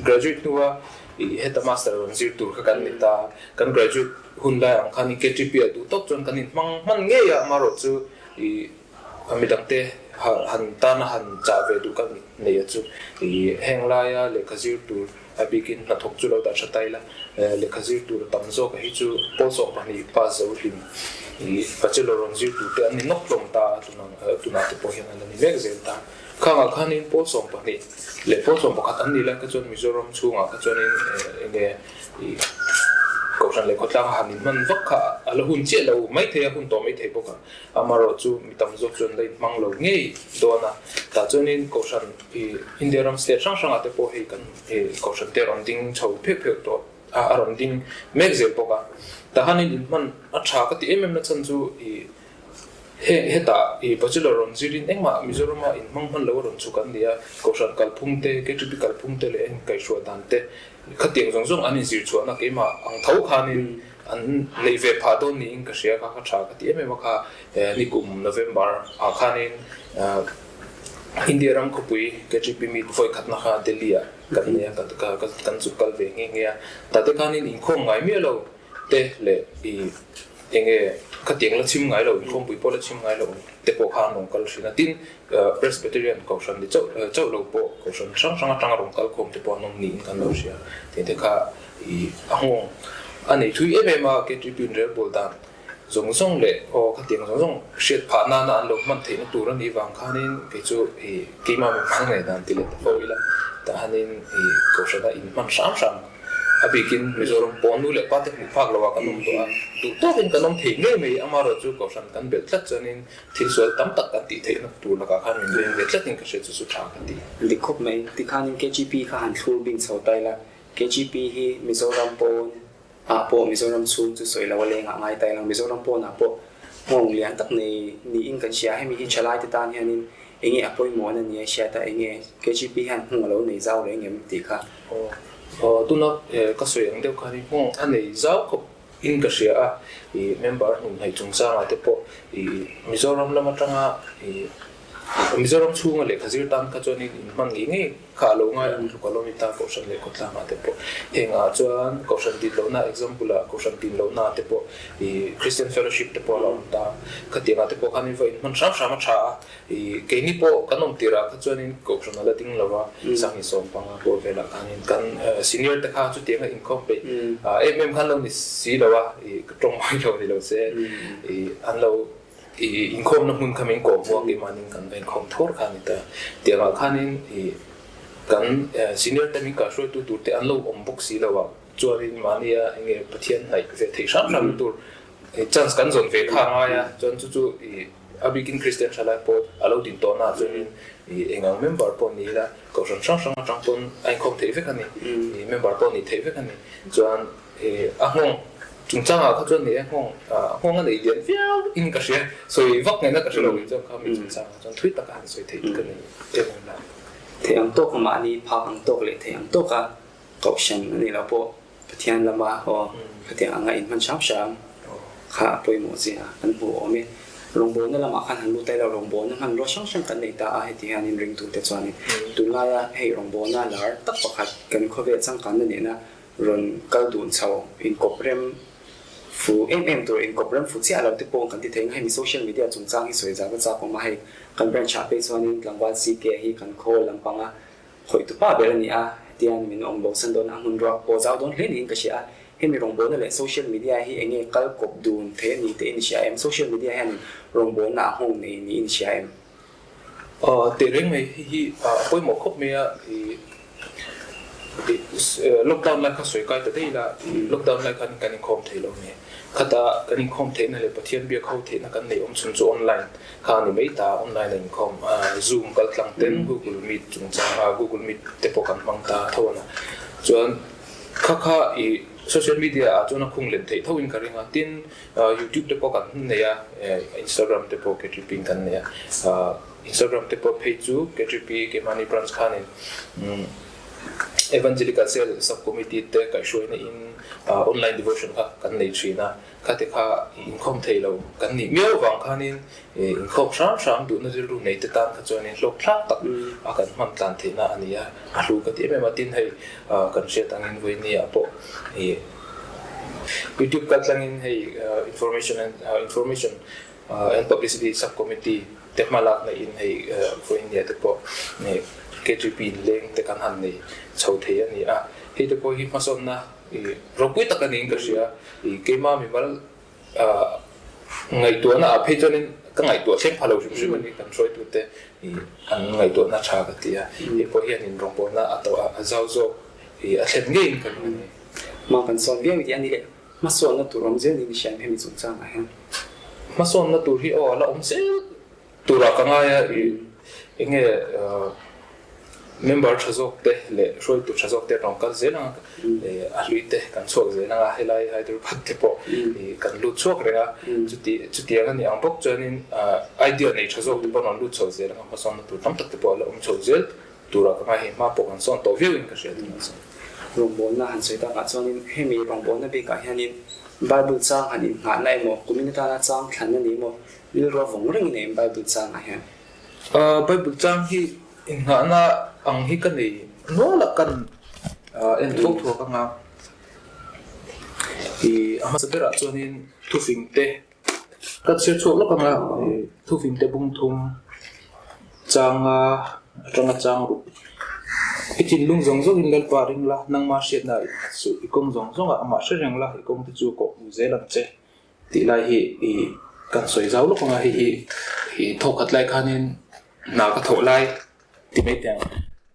graduate hnua i heta master rawn zir tur kha kan ni ta. Kan graduate hun lai ang khan i KTP ah duh tawk chuan kan inhmang hman ngei a, amaherawh chu i midangte han tana han chah ve duh kan nei a chu i heng laia lehkha zir tur A bikin hnathawk chu lo dah tha ta ila, lehkha zir tur tam zawk a hi chu pawl 12 pass zo hlim i bachelor rawn zir tur te an ni nawk hlawm ta a, tunah te pawh hian an la ni mek zel ta. Khangah khanin pawl 12 leh pawl 11 an nih lai kha chuan Mizoram chhungah kha chuanin enge i Kohhran leh khawtlanga han inhman vak kha a la hun chiah lo maithei a, hun tawh maithei bawk a. Amaherawh chu mi tam zawk chuan la inhmang lo ngei dawn a, tah chuanin Kohhran i India ram state hrang hrangah te pawh hei kan Kohhran te a rawn ding chho pheuh pheuh tawh a, a rawn ding mek zel bawk a. Tah hianin inhman a tha ka ti em em na chhan chu i he hetah i bachelor rawn zirin engmah Mizorama inhmang hman lo a rawn chhuk an ni a, Kohhran kalphung te, KTP kalphung te leh kaihhruai dan te Khatiang zawng zawng an inzir chhuahna keimah ang tho khanin an neih ve phah dawn niin ka hria kha ka tha ka ti em em a kha nikum November ah khanin India ram khawpui KGP meet vawi khatna kha Delhi ah kan nei a kan zuk kal ve nghe nghe a tate khanin inkhawm ngai miah lo te leh i enge khatiang la chhim ngai lo inkhawmpui pawh la chhim ngai lo te pawh kha an rawn kal thin a tin Presbyterian Kohhran ni chauh chauh lo pawh Kohhran hrang hrang atanga rawn kal khawm te pawh an awm niin kan lo hria. Tih te kha i a nghawng a nei thui em em a, KTP in relbawl dan zawng zawng leh aw khatiang zawng zawng hriat phah nana an lo hman theihna tur a nih vang khanin kei chu i keimah min hmang ngei dan ti leh ta fo ila tah hanin i Kohhrana inhman hram hram a bikin Mizoram pawn nu leh pa te hmuh phak loah kan awm tawh a, duh tawkin kan awm thei ngei mai amaherawh chu Kohhran kan belh tlat chuanin Thil sual tam tak kan tih theihna tur lakah khan min veng ve tlatin ka hria chu chu tha ka ti. Dik khawp mai. Tikhanin KGP kha han thlur bing chho ta ila, KGP hi Mizoram pawn ah pawh Mizoram chhung chu sawi lo a lengah ngai ta ila, Mizoram pawn ah pawh nghawng lian tak nei niin kan hria. Hemi hi thalai te tan hianin enge a pawimawhna ni a hriat a, enge KGP hian nghawng a lo nei zau reng em tih kha. Aw, tuna ka sawi ang deuh khan nghawng a nei zau khawp. In ka hria a, i member hnumhnaih chungchangah te pawh i Mizoram lam atanga i Mizoram chhunga lehkha zir tan kha chuanin inhman ngei ngei kha a lo ngai ang tluk a lo ni ta Kohhran leh khawtlangah te pawh. Hengah chuan Kohhran din lohna example ah Kohhran din lohna te pawh i Christian Fellowship te pawh a lo awm ta. Khatiangah te pawh khan in va inhman hram hram a tha a. I keini pawh kan awm tirah kha chuanin Kohhran a la ding lo a, Sangi Sawmpanga pawh velah khanin kan senior te kha chutianga inkhawm peih em em khan lo ni si lo a, i ka tawng mai lo ni lo se, i an lo i inkhawmna hmun kha min kawm hmuak keimahnin kan va inkhawm thur kha a ni ta. Tiangah khanin i kan senior te min kahhruaitu tur te an lo awm bawk si lo a, chuanin mahnia enge Pathian hnaih ve theih hram hram tur chance kan zawn ve kha a ngai a, chuan chu chu i A bikin Kristian thalai pawh a lo din tawhna ah chuanin i eng ang member pawh ni ila Kohhran hrang hrang atang pawn a inkhawm theih vek a ni, i member pawh nih theih vek a ni. Chuan i a nghawng chungchangah kha chuan ni e nghawng nghawng a nei lian viau in ka hria, sawi vak ngaihna ka hre lo in chuan kha mi chungchangah chuan thui taka han sawi theih ka nei em em lo. Theih ang tawka mahni phak ang tawk leh theih ang tawka Kohhran a nih loh pawh Pathian lama aw khatiang anga inhman hram hram kha a pawimawh zia kan hmu awm e. Rawngbawlna lamah khan han lut ailo, rawngbawlna hmanrua hrang hrang kan nei ta a, heti hianin ringtute chuanin tunlaia hei rawngbawlna lar tak pakhat kan khawvel changkanna nena rawn kal dun chho inkawp rem fu em em tur inkawp rem fu chiah lo te pawh kan ti thei ang. Hemi social media chungchang hi sawi zau a chak awm a, hei kan branch ah phei chuanin tlangval CK hi kan khawl lampanga Khawih tu pa ber a ni a, hetiang min awm bo san dawn a, hmun ruak pawh zau dawn hle niin ka hria a. Hemi rawngbawlna leh social media hi eng nge kal kawp dun thei a ni tih in hria em? Social media hianin rawngbawlna a nghawng nei niin hria em? Teh reng mai hei hi a pawimawh khawp mai a, lockdown lai kha sawi kai ta daih ila, lockdown lai khan kan inkhawm thei lo nge? Khata kan inkhawm theihna leh Pathian biak ho theihna kan neih awm chhun chu online kha a ni mai ta, online a inkhawm Zoom kal tlang ten Google Meet chungchang Google Meet te pawh kan hmang ta tho a na chuan Kha kha i social media ah chuan a khung len theih tho in ka ring a, tin YouTube te pawh kan nei a, Instagram te pawh KTP in kan nei a, Instagram te pawh phei chu KTP keimahni branch khanin Evangelical Cell Sub Committee te kaihhruaina in online devotion kha kan nei thin a. Kha te kha inkhawm thei lo kan nih miau avang khanin inkhawm hram hram duhna rilru nei te tan kha chuanin hlawk thlak tak a kan hman tlan theihna a ni a, a hlu ka ti em em a. Tin hei kan hriat angin vawinia pawh ih YouTube kal tlangin hei information and information and publicity sub committee te hma lakna in hei vawinia te pawh KGP inleng te kan han nei chho thei a ni a, hei te pawh hi hmasawnna I ropui tak a niin ka hria. I keima mimal ngaihtuahna ah phei chuanin ka ngaihtuah thleng pha lo hrim hrim a ni. Kan hruaitute i an ngaihtuahna tha ka ti a. Hei pawh hianin rawngbawlna a tawh a, a zau zawk i a thlen ngeiin ka ring a ni. Hma kan sawn viau i tih a ni leh hmasawnna tur awm zel niin i hria em hemi chungchangah hian? Hmasawnna tur hi aw a la awm zel Turah ka ngai a, i enge member tha zawk te leh hruaitu tha zawk te rawn kal zel ang a, a hlui te kan chhuak zel ang a, helai Hyderabad te pawh i kan lut chhuak reng a, chuti chutiang a nih ang bawk chuanin idea nei tha zawk te pawh rawn lut chho zel ang a, hmasawnna tur tam tak te pawh a la awm chho zel turah ka ngai hei hma pawh kan sawn tawh viau in ka hria tunah chuan. Rawngbawlna han sawi takah chuanin hemi rawngbawlna bikah hianin Bible chang han innghahna emaw, kumin atana chang thlanna ni emaw Rilru a vawng reng in em Bible changah hian? Bible chang hi innghahna ang hi ka nei nual a, kan en thuak thuak anga i a hmasa berah chuanin thufing te ka chhiar chhuak lawk anga thufing te bung thum changa atanga chang ruk i thinlung zawng zawngin Lalpa ring la, nangma hriatna ah innghat suh, i kawng zawng zawngah amah hre reng la, i kawng te chu kawh hmu zel ang che. Tih lai hi i kan sawi zau lawk ang a, hei hi i thawk khat lai khanin hna ka thawh lai ti mai teh ang,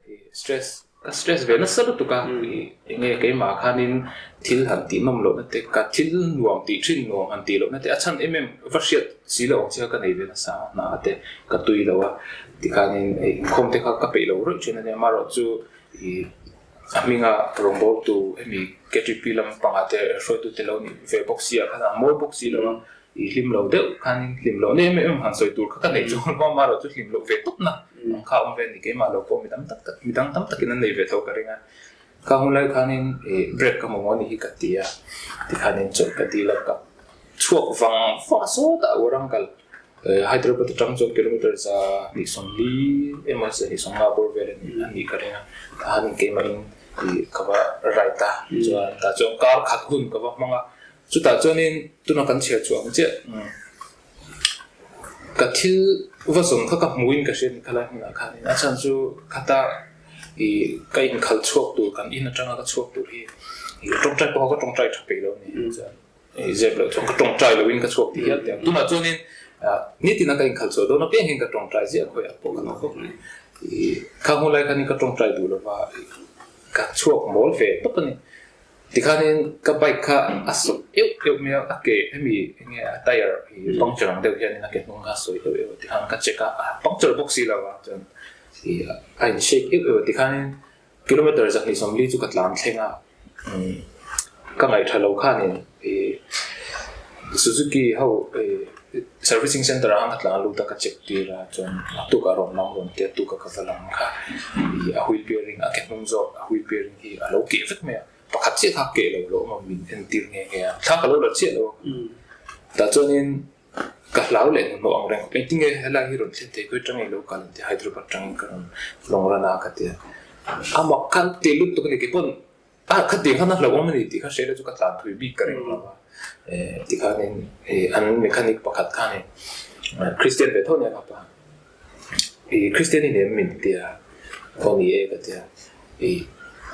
i stress ka stress ve nasa lutuk a, i enge keimah khanin thil han tih nawm lohna te ka thil nuam tih thin nuam han tih lohna te a chhan em em va hriat si loh ang chiah ka nei ve nasa a, hna te ka tui lo a tikhanin inkhawm te kha ka peih lo rawih thin a nia, amaherawhchu i. A hminga rawngbawltu hemi KTP lam pangah te hruaitute lo nih ve bawk si ah khan a mawi bawk si lo a, i hlim lo deuh khanin hlim loh na em em han sawi tur kha ka nei chu ruang marawh chu hlim loh ve tawp na ang kha a awm ve a ni, keimah lo pawh midang tak tak midang tam takin an nei ve tho ka ring a, kha hun lai khanin i break ka mamawh a nih hi ka ti a, tikhanin chawlh ka dil a ka chhuak vang vang a sawtah Warangal. Hyderabad atang chuan kilometer 140 emaw 150 bawr vel a nih ka ring a, tah hian keimahin ih ka va ride a, chuan tah chuan kar khat hun ka va hmang a, chutah chuanin tuna kan chhiar chhuah ang chiah ka thil va zawn kha ka hmuhin ka hria a ni khalai hmunah khanin a chhan chu khata ih ka inkhalh chhuak tur kan in atanga ka chhuak tur hi ih tawngtai pawh kha ka tawngtai tha peih lo a ni chuan. Zep loh chuan ka tawngtai loin ka chhuak ti hial teh ang. Tunah chuanin nitin a ka inkhalh chhuah dawn apiang hian ka tawngtai ziah khawiah pawh ka lo khawp mai. Kha hun lai khanin ka tawngtai duh lova ka chhuak mawl ve tawp a ni. Tikhanin ka bike kha a sawp euh euh mai a, a ke hemi enge a tyre hi puncture ang deuh hianin a ke hnung kha a sawi euh euh a tikhan ka check a, a puncture bawk si lo a chuan a in shake euh euh a tikhanin Kilometre 140 chu ka tlan thleng a, ka ngaihṭha lo khanin Suzuki ho servicing centre ah khan ka tlan lut a, ka check tir a, chuan a tukah rawn lang rawn tia tukah ka va lang kha a wheel bearing a ke hnung zawk a wheel bearing hi a lo keh vek mai a, pakhat chiah kha keh lo lo awm a min entir nghe nghe a, thla ka lo la chiah lo a, tah chuanin Ka hlau leh hnuhnawh ang reng. Engtinge helai hi rawn thlen thei khawi tang ilo kal an ti Hyderabad tangin ka rawn lawng ran a ka ti a. A mak khan ti lut tuk a ni keipawn a khatiang khan a hlauhawm a ni tih kha hria ila chu ka tlan thui bik ka ring lo a. Tikhanin an mechanic pakhat khanin Christian ve tho nia ka pa. I Christian i nem min ti a, aw ni e ka ti a. I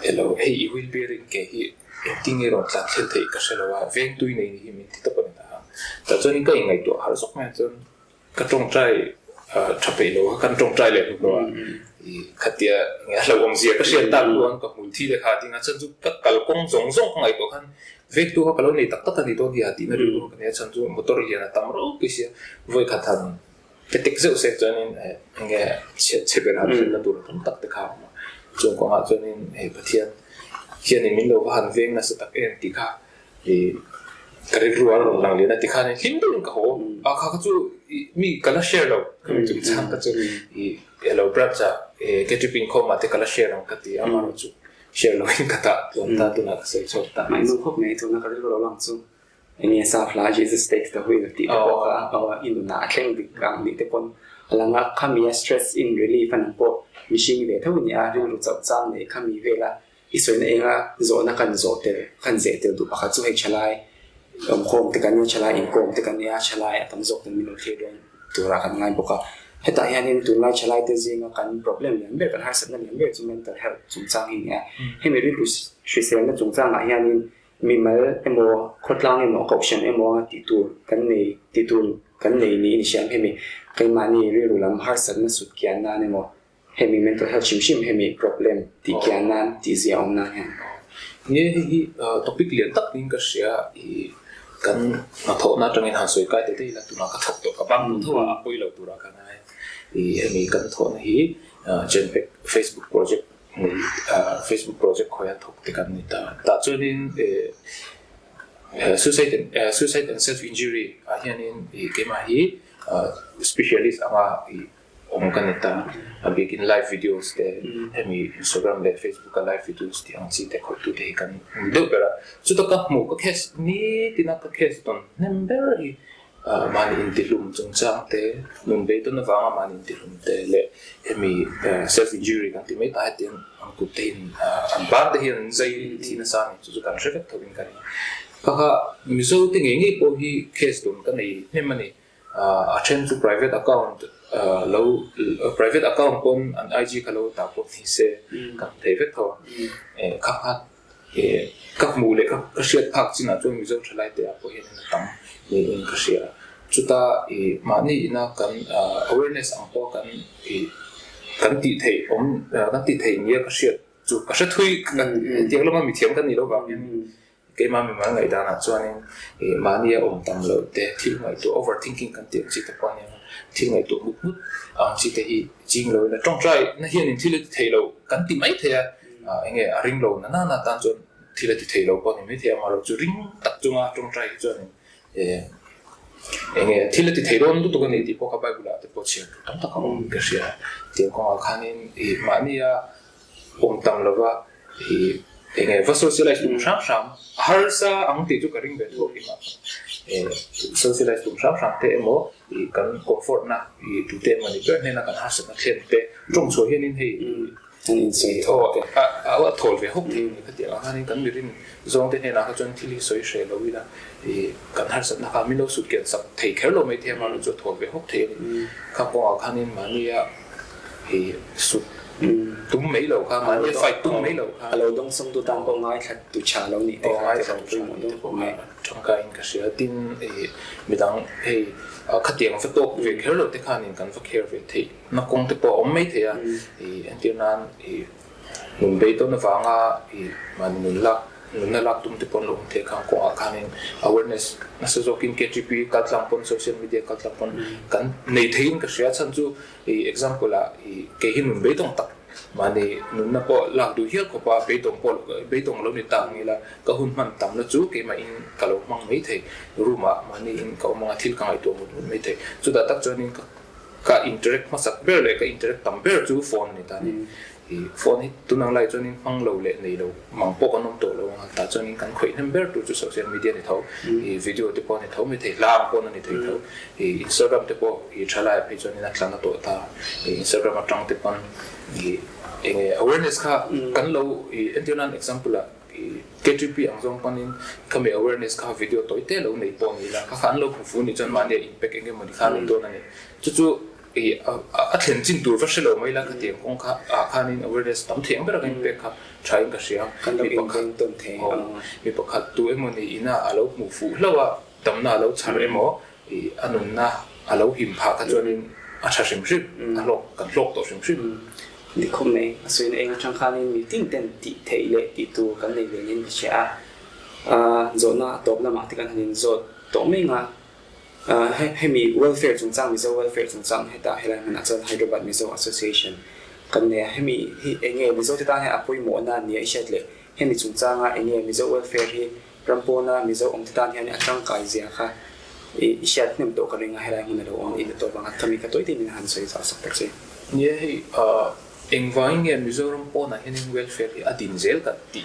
elo hei i wheel bearing ke hi. Engtin nge rawn tlan thlen theih ka hre lo a, veng tui nei ni hi min ti tawp a ni ta. Tah chuanin ka inngaihtuah harh zawk mai a, chuan ka tawngtai tha peih lo a, kan tawngtai leh hluk lo a, khatia enge a hlauhawmzia ka hriat tak chuan ka hmul thi leh kha a ding a, chhan chu ka kalkawng zawng zawng ka ngaihtuah khan vengtu kha ka lo nei tak tak a ni dawn hi a tihna rilru ka nei a, chhan chu motor lian a tam ropui sia, vawikhat han Ka tek zeuh sek chuanin enge chhe ber han hrilhna tur tam tak te kha a awm a. Chung kawngah chuanin hei Pathian hianin min lo va han veng nasa tak em tih kha ih ka rilru a rawn lang lian a tikhanin hlim deuhin ka haw a kha kha chu ih mi ka la share lo khami chungchang kha chu ih elo branch ah KTP inkhawmah te ka la share ang ka ti a amaherawhchu share loin ka tah tluan ta tunah ka sawi chhuak ta. Ngaihnawm khawp mai tuna ka rilru lo lang chu. Enge sap hla Jesus takes the wheel tih te pawh kha i nunah a thleng dik ang tih te pawn a lang a, khami a stress in relief a nang pawh mihring ve tho a ni a, rilru chauh chang leh khami vela i sawina enga zawhna kan zawh tel kan zeh tel duh pakhat chu hei thalai awmkhawm te kan nia, thalai inkawm te kan nia, thalai a tam zawk ten min lo thlir dawn turah kan ngai bawk a. Hetah hianin tunlai thalai te zinga kan problem lian ber kan harsatna lian ber chu mental health chungchang hi a ni a, hemi rilru hriselna chungchangah hianin Mimal emaw, khawtlang emaw, kohhran emaw tih tur kan nei, tih tur kan nei niin i hriam hemi keimahni rilru lam harsatna sut kian nan emaw, hemi mental health hrim hrim hemi problem tih kian nan tih zia awm nan hian. Nge hei hi topic lian tak niin ka hria i kan hnathawhna atangin han sawi kai ta daih ila tunah ka thawk tawh ka bang tawh tho a, a pawi lo turah ka ngai i hemi kan thawhna hi Genpact Facebook project Hei Facebook project khawiah thawk te kan ni ta. Tah chuanin suicide and suicide and self injury ah hianin ih keimah hi specialist anga ih awm ka ni ta. A bikin live videos te hemi Instagram leh Facebook a live videos tih ang chi te khawih tu te hi kan ni deuh ber a. Chuta ka hmuh ka case nitin a ka case tawn hnem ber hi Mahni intihlum chungchang te, nun beidawn avanga mahni intihlum te leh hemi self injury kan tih mai ta hetiang an kut te hian an ban te hian an zai thi nasa a ni chu chu kan hre vek tho in ka ring. Kha kha Mizo te ngei ngei pawh hi case dun ka nei hnem a ni. A then chu private account lo private account pawn an IG kha lo dah pawh ni se kan thei vek tho a. Kha kha Ka hmuh leh ka hriat phak chinah chuan Mizo thalai te ah pawh hian a tam niin ka hria a. Chuta ih mahni ina kan awareness ang pawh kan ih kan tih theih awm kan tih theih nia ka hriat chu ka hre thui hetiang lama mithiam kan nih loh vang hian keimah mimal ngaihdanah chuanin ih mahni a awm tam loh te thil ngaihtuah over thinking kan tih ang chi te pawh a nia thil ngaihtuah mut mut ang chi te hi ching lo ila tawngtai na hianin thil a ti thei lo kan ti mai thei a. Eng nge a ring lo na nana tan chuan thil a ti thei lo pawh a ni maithei a, amaherawh chu ring tak chunga tawngtai hi chuanin eng nge thil a ti thei dawn lutuk a ni tih pawh kha Bible ah te pawh chhiar tur tam tak a awm ka hria. Tiang kawngah khanin ih mahnia awm tam lova ih eng nge va socialize tum hram hram a harsa ang tih chu ka ring ve thuak hi mah socialize tum hram hram te emaw ih kan comfort na ih tute emaw ni ber hnena kan harsatna thlen te tawng chhuah hianin hei An insawi thaw te. A thawl ve hawk thei a ni. Khatiang ah khanin kan mirin zawngte hnenah kha chuan thil hi sawi hreh lo ila ih kan harsatna kha min lo sut kian sak thei kher lo mai thei a, mahni chu a thawl ve hawk thei a ni. Kha kawngah khanin mahnia ih sut tum mai lo kha, mahnia fight tum mai lo kha. A lo dawngsawng tu tan pawh ngaithla tu tha lo nih te kha te pawimawh dawn khawp mai. Tangkaiin ka hria. Tin ih midang hei khatiang va tawk ve kher lo te khanin kan va kher ve theih. Na kawng te pawh a awm mai thei a, ih entir nan ih nun beidawn avanga ih mahni nun lak nunna lak tum te pawh an lo awm thei a, khang kawngah khanin awareness nasa zawkin KTP kal tlang pawn social media kal tlang pawn kan nei theiin ka hria chhan chu ih example ah ih kei hi nun beidawng tak mahni nunna pawh lak duh hial khawp a beidawng pawh beidawng lo ni ta ang ila ka hun hman tamna chu keimahin ka lo hmang mai thei room ah mahni in ka awm anga thil ka ngaihtuah mut mut mai thei chutah tak chuanin ka Ka interact hmasak ber leh ka interact tam ber chu phone a ni ta a ni. Ih phone hi tun ang lai chuanin hmang lo leh nei lo mang pawh kan awm tawh lo ang a, tah chuanin kan khawih hnem ber tur chu social media a ni tho. Ih video te pawh a ni tho mai thei, hla ang pawh a ni thei tho. Ih Instagram te pawh ih tha laiah phei chuanin a tla na tawh ta. Ih Instagram atang te pawn ih eng nge awareness kha kan lo ih entir nan example ah KTP ang zawng panin khami awareness kha video tawi te lo nei pawh ni la, kha kha an lo hmu fu ni chuan mahni a impact eng emaw ni kha a nei dawn a ni. Chu chu I a thlen chin tur va hre lo mai la khatiang kawng kha ah khanin awareness tam thei ang ber a kan inpek kha tha in ka hria. Kan lo inbeng tawn thei ang. Mi pakhat tu emaw ni ina a lo hmuh fuh hlauh a, damna a lo chhar emaw i a nunna a lo him phah kha chuanin a tha hrim hrim, a hlawk kan hlawk tawh hrim hrim. Ni khawp mai, a sawiin eng atang khanin mi tin ten tih theih leh tih tur kan nei ve niin ka hria a, zawhna a tawp lamah te kan han inzawt tawh mai ang a. Hemi welfare chungchang, Mizo welfare chungchang hetah helai hmunah chuan Hyderabad Mizo Association kan nei a. Hemi hi eng nge Mizo te tan hian a pawimawhna nia i hriat leh hemi chungchanga eng nge Mizo welfare hi ram pawna Mizo awm te tan hian a tangkai zia kha i hriat hnem tawh ka ring a, helai hmun a lo awm in a tawp ang a, khami kha tawi tawiin han sawi zau sak ta che. Nia hei engvangin nge Mizoram pawnah hianin welfare hi a din zel ka tih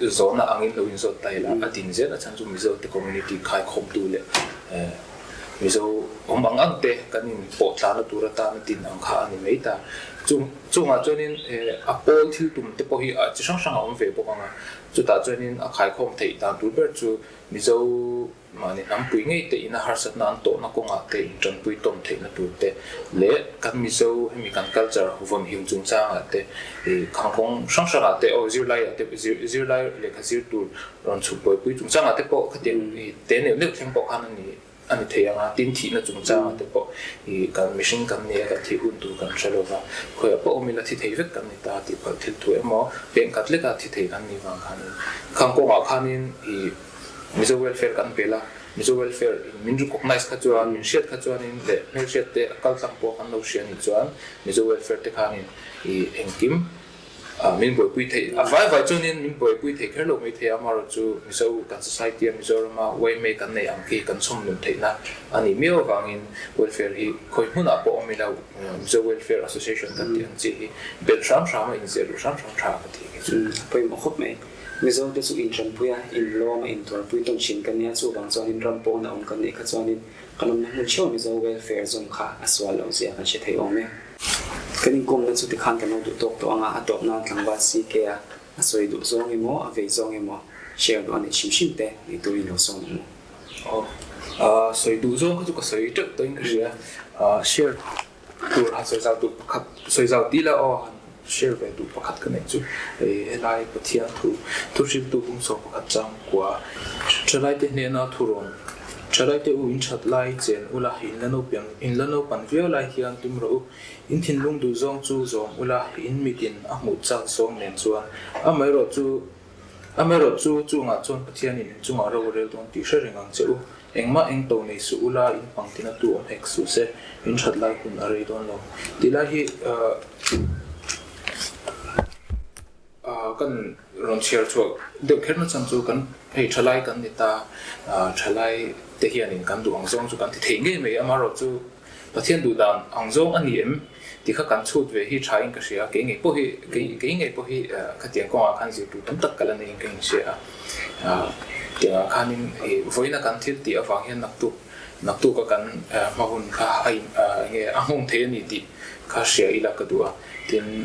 Zawhna angin lo inzawt ta ila, a din zel a chhan chu Mizo te community khaikhawmtu leh Mizo awm ang ang te kan inpawh tlana tur atan a din ang kha a ni mai ta. Chung chungah chuanin a pawl thil tum te pawh hi chi hrang hrang a awm ve bawk ang a, chutah chuanin a khaikhawm theih dan tur ber chu Mizo Mahni hnampui ngei te ina harsatna an tawhna kawngah te intanpui tawm theihna tur te leh kan Mizo hemi kan culture vawn him chungchangah te ih khangkawng hrang hrangah te aw zirlaiah te zirlai lehkha zir tur rawn chhuk buaipui chungchangah te pawh khatiang ih te neuh neuh thleng pawh khan a ni a ni thei ang a, tin thihna chungchangah te pawh ih kan mihring kan nia kan thih hun tur kan hre lova khawiah pawh awm ila thi thei vek kan ni ta tih palh thil thu emaw pengkhat leka thi thei kan nih vang khanin khangkawngah khanin ih Mizo welfare kan pel a, Mizo welfare in min recognise kha chuan, min hriat kha chuanin leh hmelhriat te a kal tlang pawh kan lo hria nih chuan Mizo welfare te khanin i engkim min buaipui theih a vai vai chuanin min buaipui thei kher lo mai thei a, amaherawh chu Mizo kan society a Mizorama yma kan neih ang khi kan chhawm nun theihna a nih miau avangin welfare hi khawi hmunah pawh awm ila Mizo welfare association kan tih ang chi hi belh hram hram a inziah luh hram hram tha ka ti kei chu. Pawimawh khawp mai. Mizo te chu intranpui a, inlawm a, intuarpui tawn thin kan nia, chuvang chuanin ram pawna awm kan nih kha chuanin kan awmna hmun theuh Mizo welfare zawm kha a sual loh zia kan hre thei awm e. Kan inkawmna chu tikhan kan lo duh tawk tawh ang a, a tawp nan tlangval CK a a sawi duh zawng emaw, a vei zawng emaw share duh a neih hrim hrim te nih turin lo sawm ang u. Aw, a sawi duh zawng kha chu ka sawi teuh tawhin ka hria, share Tur han sawi zau duh pakhat sawi zau tih la aw han share ve duh pakhat ka neih chu hei helai Pathian thu thu hriltu bung 11 chang kua thalaite hnena thu rawn thalaite u in that lai chen ula in la naupiang in la naupan viau lai hian tum rawh u in thinlung duh zawng chu zawm ula in mitin a hmuh chak zawng nen chuan amaherawh chu Amaherawh chu chungah chuan Pathianin in chungah ro a rel dawn tih hre reng ang che u. Engmah eng to nei suh ula, in pangtina tu awm hek suh se, in that lai hun a rei dawn lo. Tih lai hi kan rawn chhiar chhuah deuh kher nachhan chu kan hei thalai kan ni ta, thalai te hianin kan duh ang zawng chu kan ti thei ngei mai. Amaherawh chu Pathian duh dan ang zawng a ni em tih kha kan chhut ve hi tha in ka hria. Kei ngei pawh hi, kei ngei pawh hi khatiang kawngah khan zirtur tam tak ka la nei in ka inhria a. Tiangah khanin vawiina kan thil tih avang hian naktuk, naktuka kan hma hun kha a in enge a nghawng thei a ni tih kha hria ila ka duh a. Tin,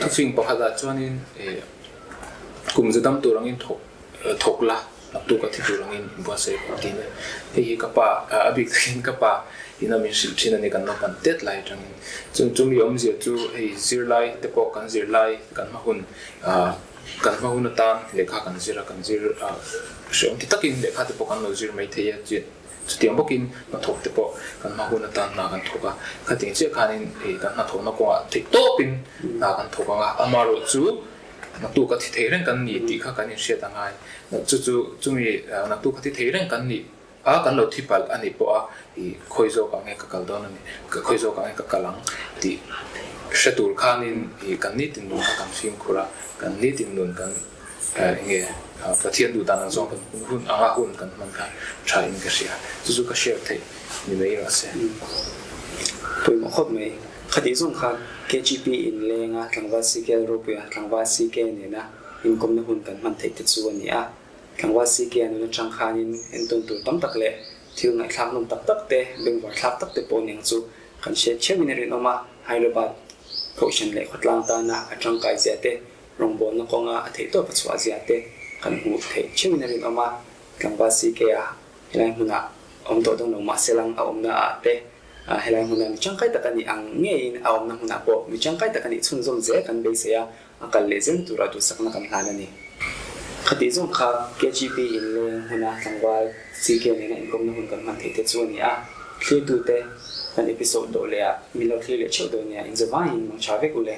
thufing pakhatah chuanin kum za dam tur angin thawk thawk la. Naktuk a thi tur angin in buatsaih rawh tiin hei hi ka pa a bik takin ka pa in a min hrilh thin a ni kan naupan tet lai atangin chung chumi awmzia chu hei zirlai te pawh kan zirlai kan hma hun kan hma hun atan lehkha kan zir a kan zir hreawm ti takin lehkha te pawh kan lo zir mai thei a chutiang bawkin hnathawk te pawh kan hma hun atan hna kan thawk a khatiang chiah khanin hei kan hnathawhna kawngah theih tawpin hna kan thawk ang a amaherawh chu Naktuk a thi thei reng kan ni tih kha kan inhriat a ngai. Chu chu chumi naktuk a thi thei reng kan nih a, kan lo thi palh a nih pawh a, i khawi zawk ah nge ka kal dawn a ni, khawi zawk ah nge ka kal ang tih hre tur khanin i kan nitin nun kha kan fimkhur a, kan nitin nun kan eng nge Pathian duh dan ang zawng kan hun anga hun kan hman kha tha in ka hria. Chu chu ka share theih ni mai rawh se. Pawimawh khawp mai. Khatih zawng khan KGP in lenga tlangval CK Ropuia tlangval CK nena inkawmna hun kan hman theih te chu a ni a. Tlangval CK a nun atang khanin entawn tur tam tak leh thil ngaihthlak nawm tak tak te, bengvar thlak tak te pawh nen chu kan hriat theuhin a rinawm a. Hyderabad Kohhran leh khawtlang tana a tangkai zia te, rawngbawlna kawnga a theihtawp a chhuah zia te kan hmuh theih theuhin a rinawm a. Tlangval CK a helai hmunah awm tawh dawn lo mahse lang a awmna ah te. Helai hmuna mi tangkai tak a nih ang ngeiin a awmna hmunah pawh mi tangkai tak a nih chhunzawm zel kan beisei a, a kal leh zel tura duhsakna kan hlan a ni. Khatih zawng kha KGP inleng hmuna tlangval CK nena inkawmna hun kan hman theih te chu a ni a, thlirtute kan episode dawh lehah min lo thlir leh theuh dawn nia, inzawvaiin mangtha vek u le.